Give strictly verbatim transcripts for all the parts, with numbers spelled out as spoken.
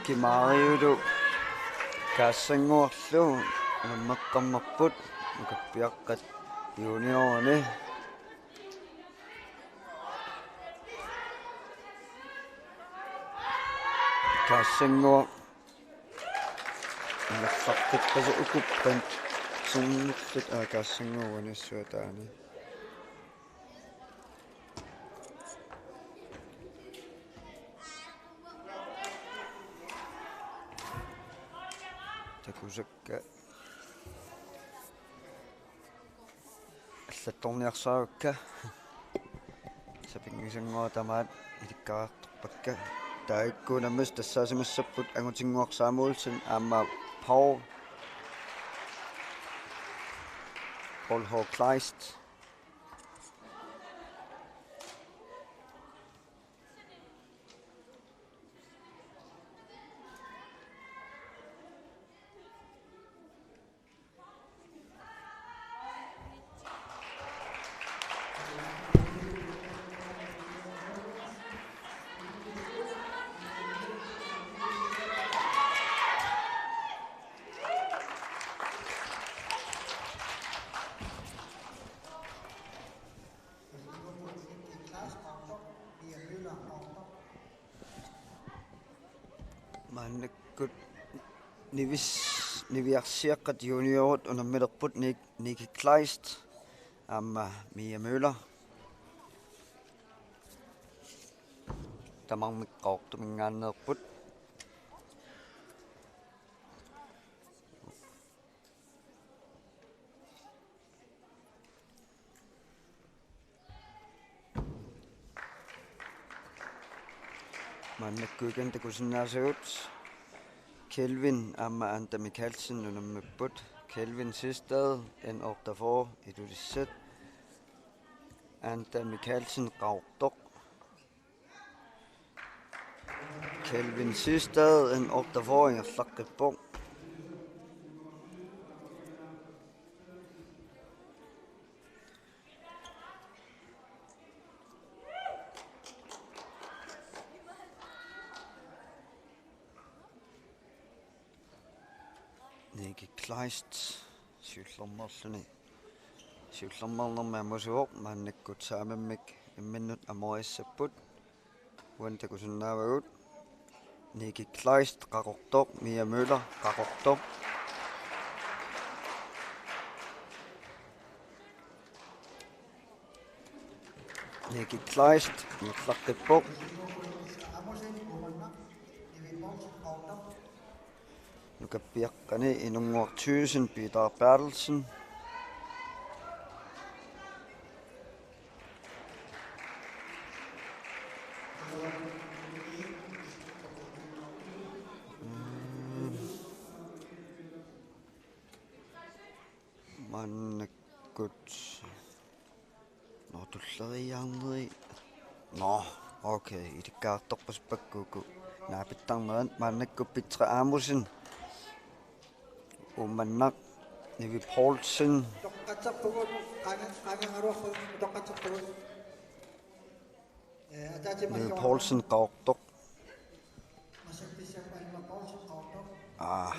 Kimariulu Kaassannguarlu unammeqqammerput, nukappiaqqat juniorini. Kaassannguaq. Ingerlaqqippasu ukuppan sernillit, aa, Kaassannguaq uanissuataani. Takusakka. Allattorniarsaavakka. Sapinngisannguaq tamaat ilikkariartorpakka. Taakku unammisut tassaasimassapput Angutinnguaq Samuelsen aamma Paul. Paul H. Kleist. Maannakkut nivis-, niviarsiaqqat juniorit unammilerput Nik-, Nicky Kleist aamma Mia Møller. Tamarmik Qaqortuminngaanneerput. Maannakkut takusinnaasagut Kelvin aamma Anda Mikaelsen unammipput. Kelvin Sistad, N otteogfyrre, Ilulissat. Anda Mikaelsen, Qaqortoq. Kelvin Sistad, N otteogfyrre, ingerlaqqippoq. Nicky Kleist siullermeerluni. Siullermeernermi amusuvoq, maannakkut saamimmik imminnut amoriassapput. Uani takusinnaavagut. Nicky Kleist, Qaqortoq, Mia Møller, Qaqortoq. Nicky Kleist, ingerlaqqippoq. Nukappiaqqani Inunnguaq Thyssen, Peter Berthelsen. Maannakkut. Nå, tulleriiaarneri. Nå, okay, ilikkaartorpasippakkukku naapittarnerat. Maannakkut Pitre Amusen, Uummannaq, Nivi Poulsen. Utoqqatserpugut, qanga-, qangaruarpugut, utoqqatserpugut. Nivi Poulsen, Qaqortoq. Aa,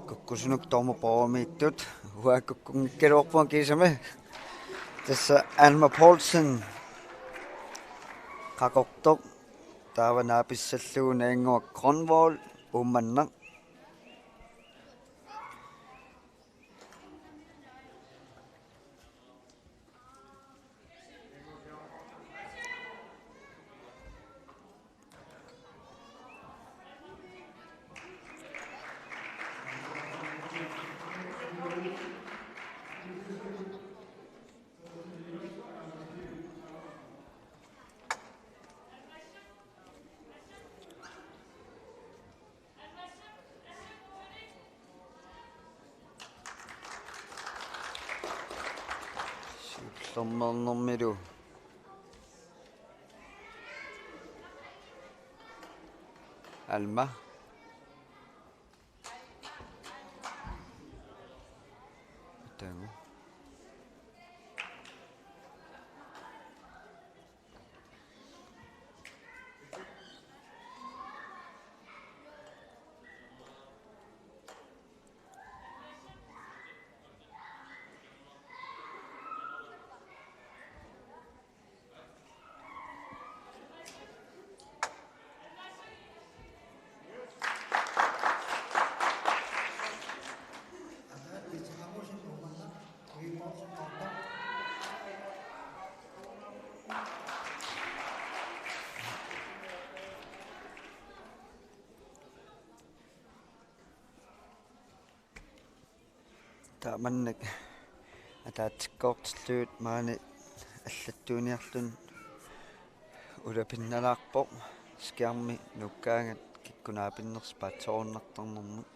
kukkusunut dommeri poormiittut, uanga kukkunngikkaluarpunga kiisami. Tassa Alma Poulsen, Qaqortoq, taava naapissallugu Najannguaq Grønvold, Uummannaq. Siullermeernermilu Alma. Taanna. Taamannak ataatsikkoortillugit maani allattuuniarluni ulapinnalaarpoq, skærmi nuukkaangat kikkunaapinnersi paatsoorunartarnermut.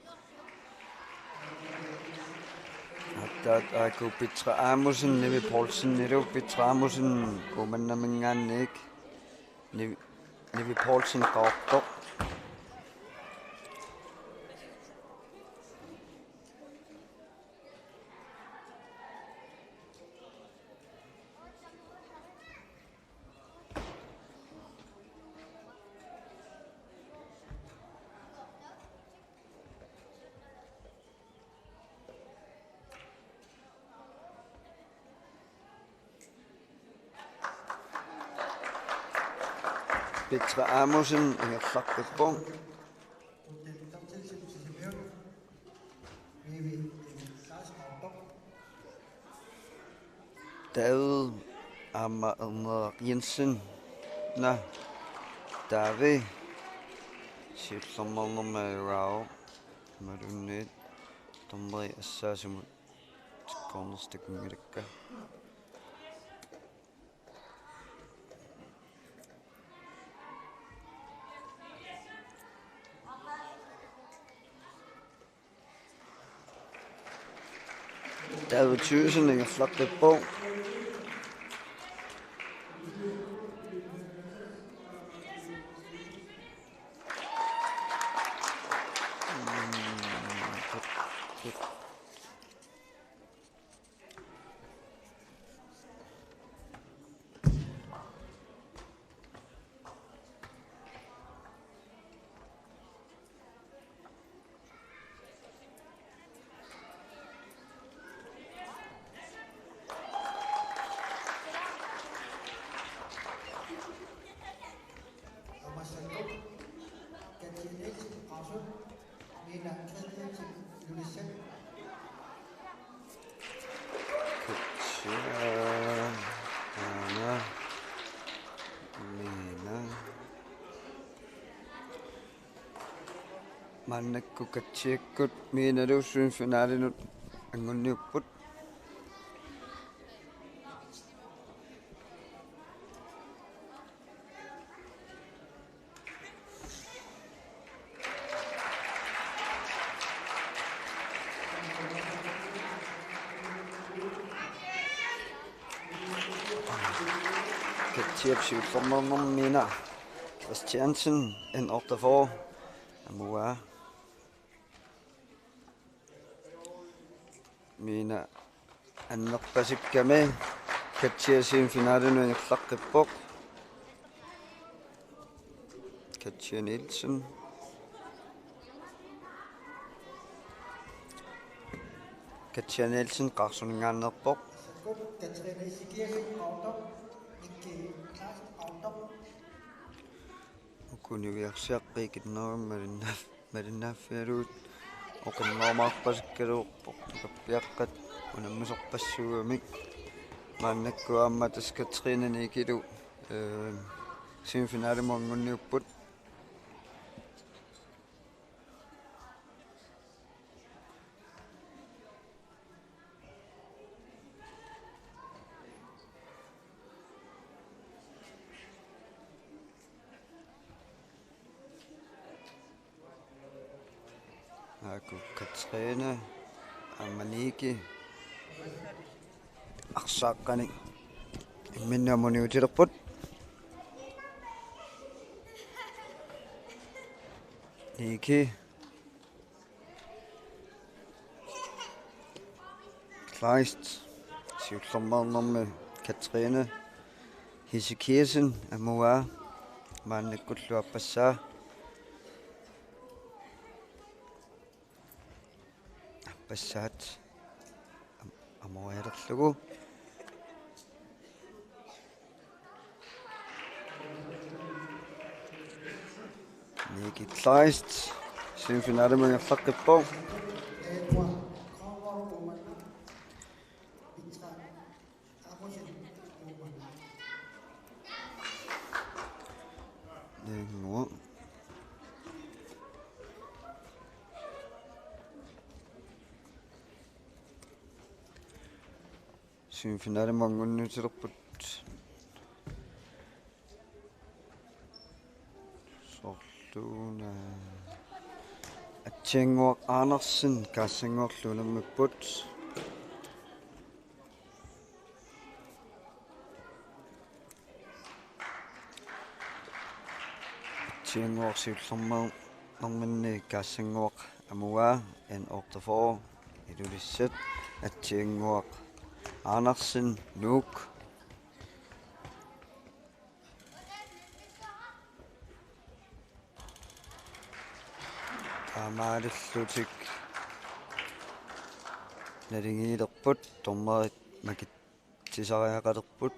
Aatsaat A K Petra Amusen, Nivi Poulsenilu, Petra Amusen Uummannaminngaanniit, Nivi, Nivi Poulsen Qaqortoq. Petra Amusen ingerlaqqippoq. David aamma Erneeraq Jensen. Naa, David. Siullermeernermi ajugaavoq. Imaluunniit dommeri assaasumut tikkoornersi takunngilakka. David Thyssen ingerlaqqippoq. Katja, aana, Miina. Maannakkut Katjiakkut Miinalu semifinaalinut anguniupput. Katjiap siullermeernermi Miina Christiansen, N otteogfyrre, amuaa. Miina annerpasikkami Katja semifinalinut ingerlaqqippoq. Katja Nielsen. Katja Nielsen Qaqortuninngaanneerpoq. Uku niviarsiaqqat ikinnerugami malinnaaf-, malinnaaffigalugit oqinnerumaarpasikkaluarpoq, nukappiaqqat unammisorpassuugamik. Maannakkut aamma tassa Katrine Nikilu, ee, semifinalimut anguniupput. Aaku Katrine aamma Niki arsaaqqanik imminnut amuniutilerput. Niki Kleist, siullermeernermi Katrine Hesekiasen, amuaa, maannakkullu aappassaa. Aappassaat am-, amorialerlugu. Niki Kleist semifinalimut ingerlaqqippoq. Ningua. Semifinalimut anguniutilerput. Soorluuna Atsiannguaq Andersen Kaassannguarlu unammipput. Atsiannguaq siullermeernerminni Kaassannguaq Amuaa, N otteogfyrre, Ilulissat, Atsiannguaq Andersen, Nuuk. Taamaalillutik naligiilerput, dommerit makitsisariaqalerput.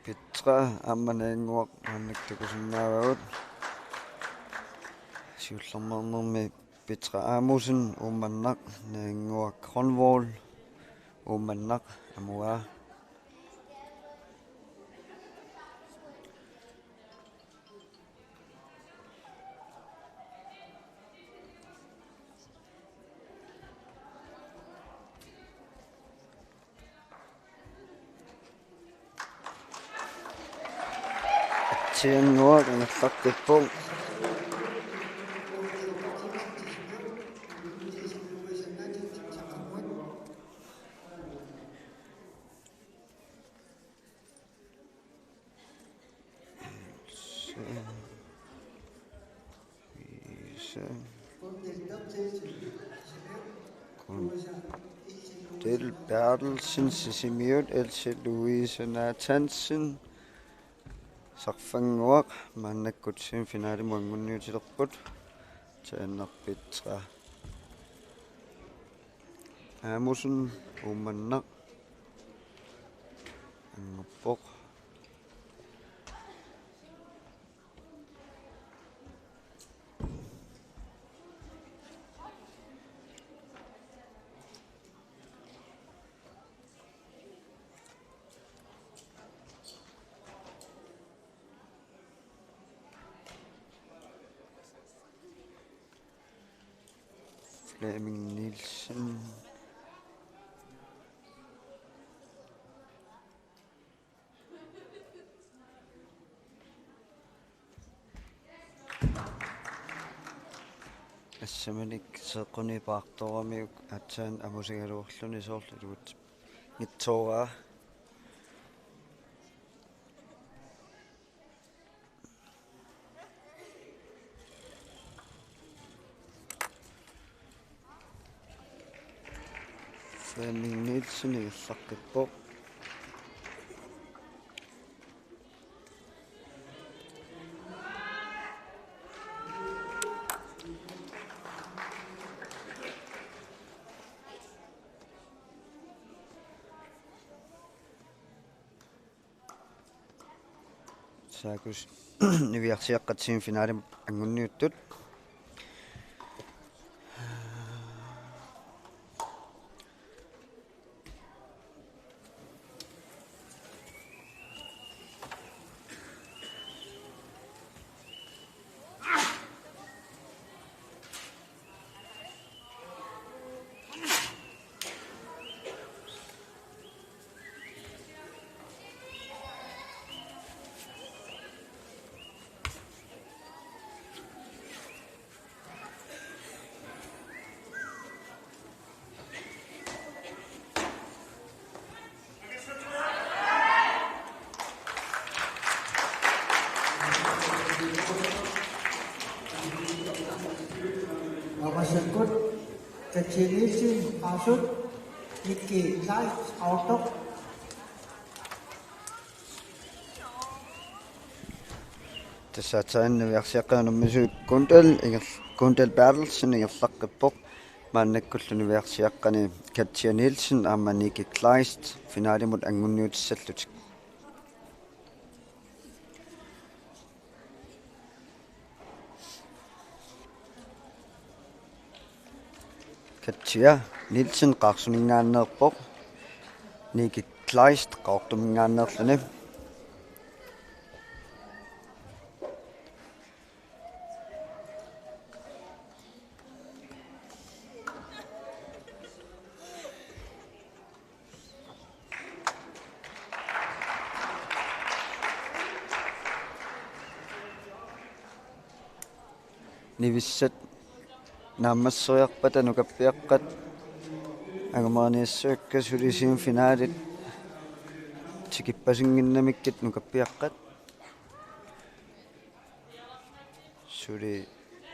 Petra aamma Naannguaq maannakkut takusinnaavagut. Siullermeernermi Petra Amussen, Uummannaq, Naannguaq Grønvold, Uummannaq, Amuaa. Atsiannguaq ingerlaqqippoq. Del Bertelsen, Sisimiut, Else Louise Nathansen, Sarfannguaq, maannakkut semifinalimut anguniutilerput, taanna Petra Amussen, Uummannaq, annguppoq. Flemming Nielsen. Assamanik seeqquni paartooramiuk aatsaat amusigaluarluni soorlu iluatsinngitsooraa. Flemming Nielsen ingerlaqqippoq. Saakus niviarsiaqqat semifinalimut anguniuttut. Massakkut Katja Nielsen, Qaasup, Nikki Kleist, Qaqortoq. Tassa aatsaat niviarsiaqqat unammisut Kundal inger-, Kundal Bertelsen ingerlaqqippoq, maannakkullu niviarsiaqqani Katja Nielsen aamma Nikki Kleist finalimut anguniutissallutik. Katja Nielsen Qaqortuminngaanneerpoq, Nikki Kleist Qaqortuminngaanneerluni. nivissat naammasseriarpata nukappiaqqat angumeriarniassavakka suli semifinalit tikippasinnginnamikkit nukappiaqqat. Suli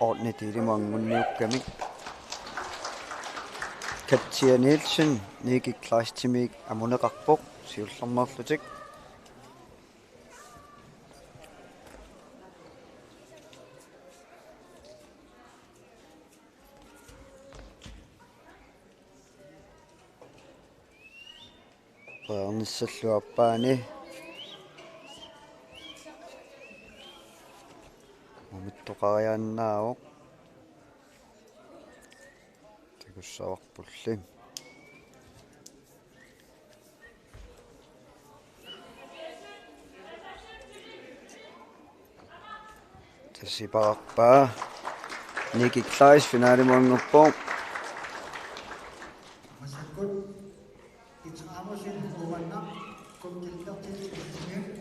ottende delimut anguniukkamik. Katja Nielsen, Nicky Kleistimik amuneqarpoq, siullermeerlutik. Periarnissallu aappaani. Umittoqariaannaavoq. Takussavarpulli. Tassa iperarpaa. Nicky Kleist finalimut anguppoq. Massakkut Petra Amundsen, Uummannaq, Gunhild Berthelsen, Sisimiut.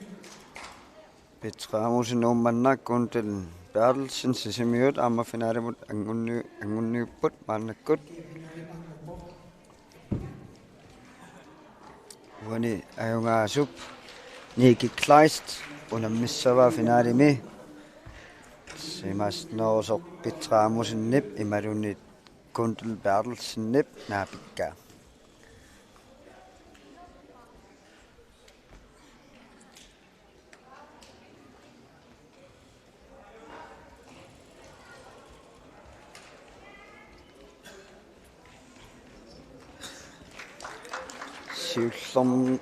Petra Amundsen, Uummannaq, Gunhild Berthelsen, Sisimiut, aamma finalimut angunni-, angunniupput maannakkut. Uani ajugaasup Nicky Kleist unammissavaa finalimi. Siumaasinnoosoq Petra Amundsenip imaluunniit Gunhild Berthelsenip naapikkaa. Siullerm-,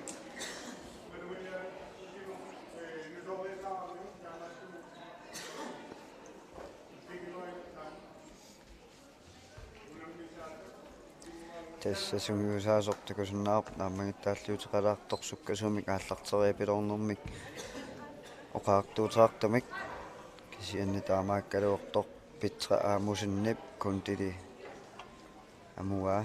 Tassa sungiusaasoq takusinnaavarput naammagittaalliuteqalaartoq sukkasuumik aallarteriapiloornermik oqaatigineqartumik, kisianni taamaakkaluartoq Petra Amundsenip Gunhildi amuaa.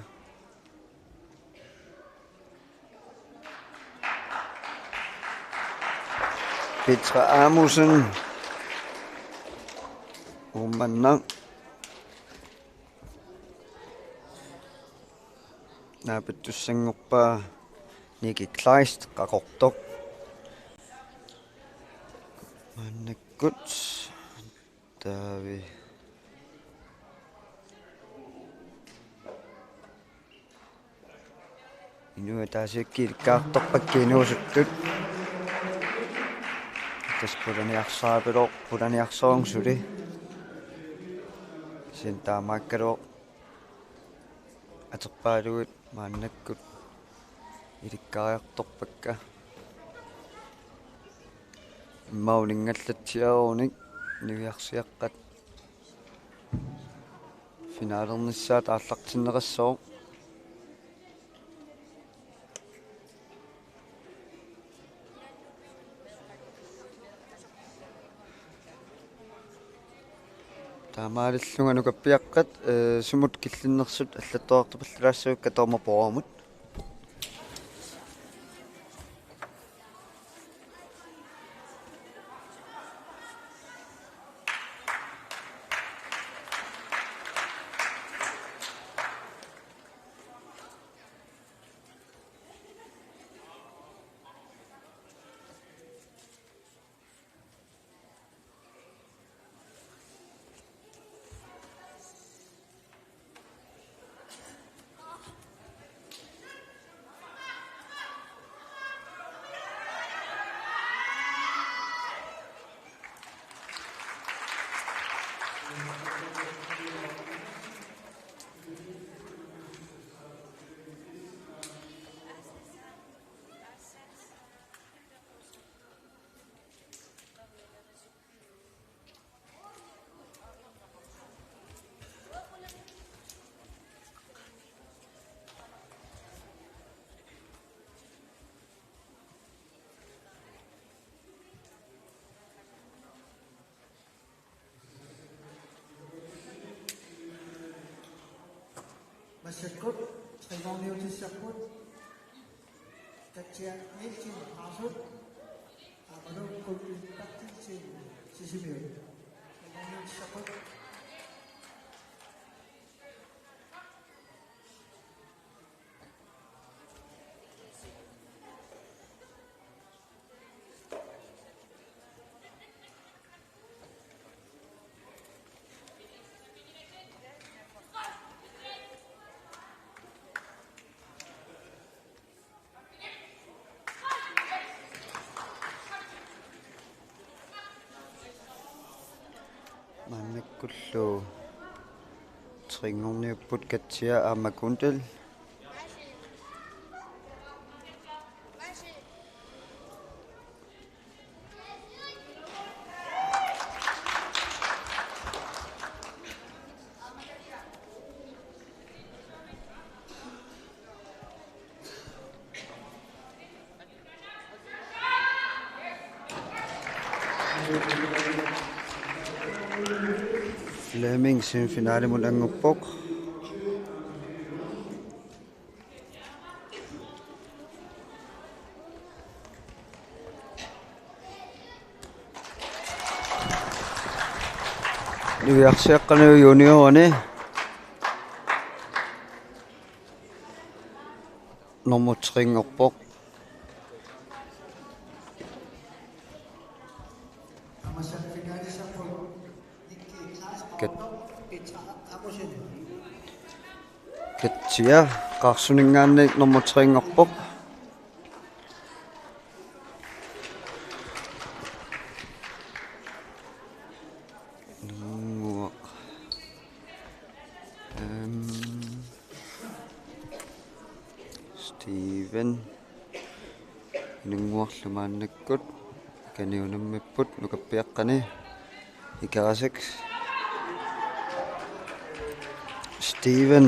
Petra Amundsen, Uummannaq. Naapittussanngorpaa Nicky Kleist qaqortoq. Maannakkut Taavi. Inuit ataasiakkaat ilikkaartorpakka inuusuttut. Tassa pulaniarsarapilooq, pulaniarsarunga suli. Kisianni taamaakkaluartoq aterpaaluit maannakkut ilikkariartorpakka. Immaqa uninngallatsiarunik niviarsiaqqat finalernissaat aallartinneqassaaq. Taamaalillunga nukappiaqqat, eh, sumut killinnersut allattoqartupallalaassavikka dommeri Poorumut. Massakkut tredive-niutissarput Katja Nielsen, Qaarsup, aammalu Gunhild Berthelsen, Sisimiut. Tredive-niutissarput. Lu trinngorniupput Katja aamma Kundal. Flemming semifinalimut annguppoq. Niviarsiaqqani juniorerne nummer trinngorpoq. Kat-, Katja Qaarsuningaanniit nummer trinngorpoq. Nuuaq. Ehm, Steven. Inunnguarlu maannakkut. Kaniunammipput nukappiaqqani. Ikerasak. Steven.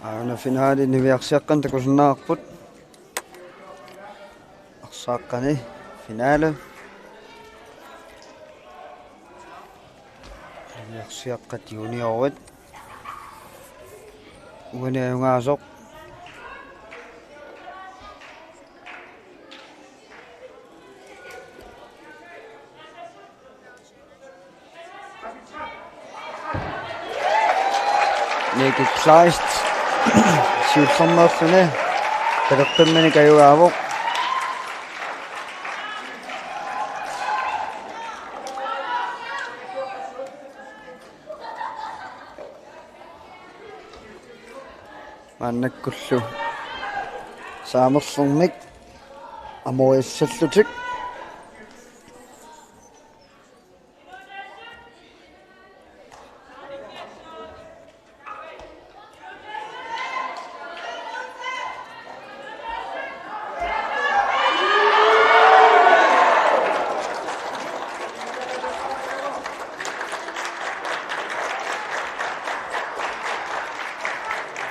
Aana finale niviarsiaqqani takusinnaavarput. Arsaaqqani finale. Niviarsiaqqat juniorit. Uani ajugaasoq. Nicky Kleist. Siullermeerluni. Talerpimminik ajugaavoq. Maannakkullu saamerlermik amoriassallutik.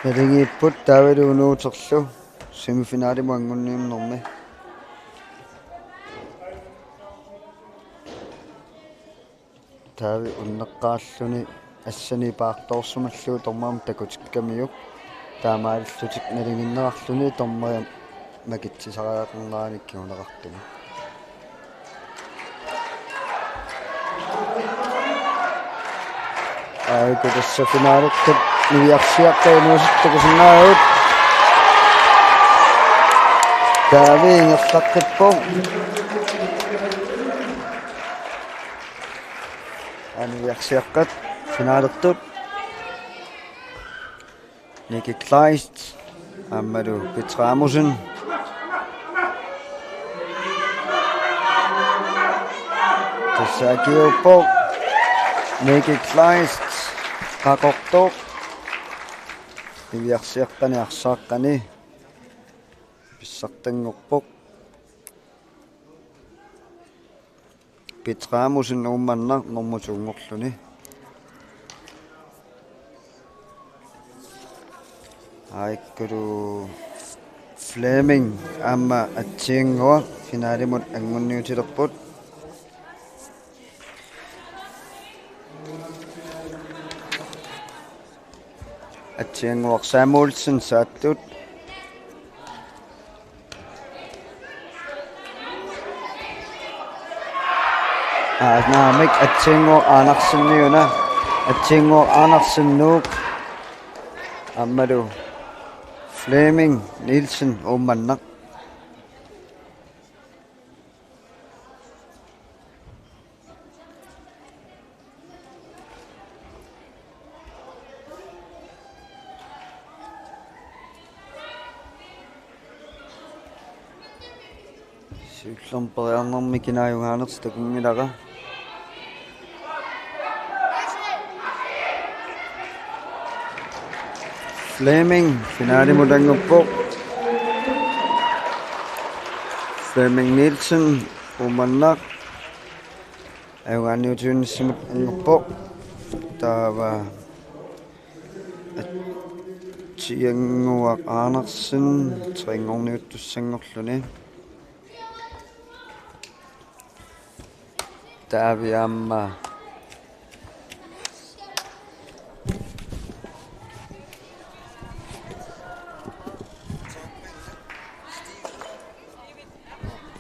Naligiipput David Unuuterlu semifinalimut anngunniunnermi. Taavi unneqqaarluni assani paartoorsimallugu dommerimut takutikkamiuk. Taamaalillutik nalinginneqarluni dommeri makitsisariaqarnerani kinguneqartumik. Aajuku tassa finalertut niviarsiaqqat inuusuttut takusinnaavarput. Taavi ingerlaqqippoq. Niviarsiaqqat finalertut. Nicky Kleist aammalu Petra Amundsen. Tassa akiuuppoq Nicky Kleist qaqortoq. Niviarsiaqqani arsaaqqani pissartanngorpoq. Petra Amundsen Uummannaq nummer to-nngorluni. Aajukkulu Flemming aamma Atsiannguaq finalimut anngunniutilerput. Atsiannguaq Samuelsen saattut. Aa, naamik, Atsiannguaq Andersen-iuna. Atsiannguaq Andersen Nuuk. Aammalu Flemming Nielsen Uummannaq. Siullermik periarnermi kina ajugaanersoq takunngilara. Flemming finalimut annguppoq. Flemming Nielsen, Uummannaq, ajugaaniutiginissamut annguppoq. Taava Atsiannguaq Andersen, tre-nngorniuttussanngorluni. Taavi aamma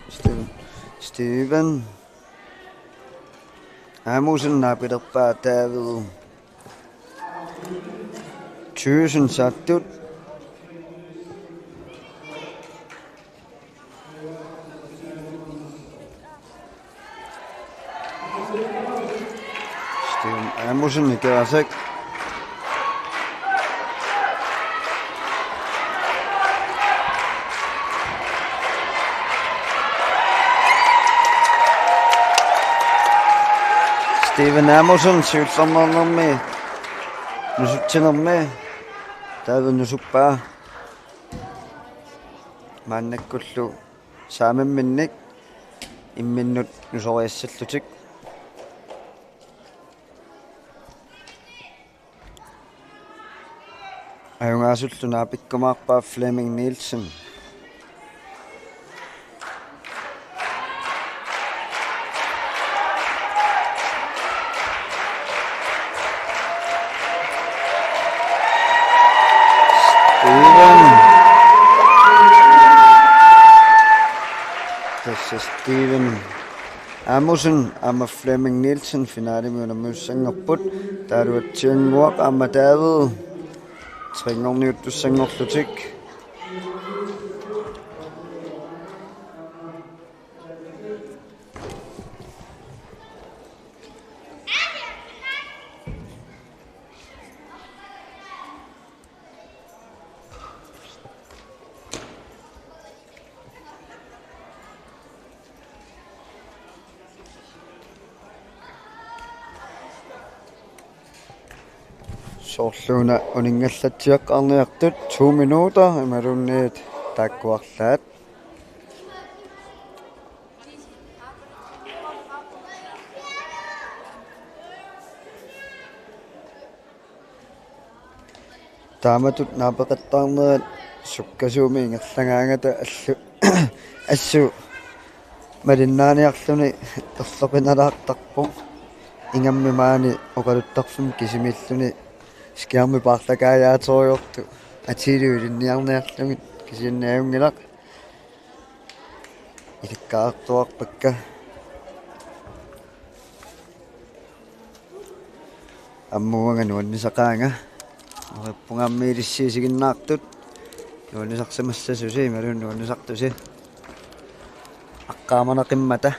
Steven. Steven Amusen naapilerpaa Taavi Thyssen saattut. Steven Amusen ikerasak. Steven Amusen siullermeernermi nusutsinermi Taavi nusuppaa. Maannakkullu saamimminnik imminnut nusoriassallutik. Ajugaasullu naapikkumaarpaa Flemming Nielsen. Steven. Tassa Steven Amusen aamma Flemming Nielsen finalemi unammiussanngorput. Taavalu Atsiannguaq aamma Taavi tre-nngorniuttussanngorlutik. Soorluuna uninngallatsiaqqaarniartut to minutter imaluunniit taakkuarlaat. Taamatut naapeqattaarnerat sukkasuumik ingerlagaangata allu assut malinnaaniarluni erloqinalaartarpoq. Ingammik maani oqaluttarfimmut kisimiilluni skærmi paarlakaajaaterujoortoq atiilu ilinniarniarlugit, kisianni ajunngilaq. Ilikkartuarpakka. Aamma uanga nuannisaqaanga. Neriuppunga aamma ilissi isiginnaartut. Nuannisarsimassasusi imaluunniit nuannisartusi. Aqqaamanaqimmata.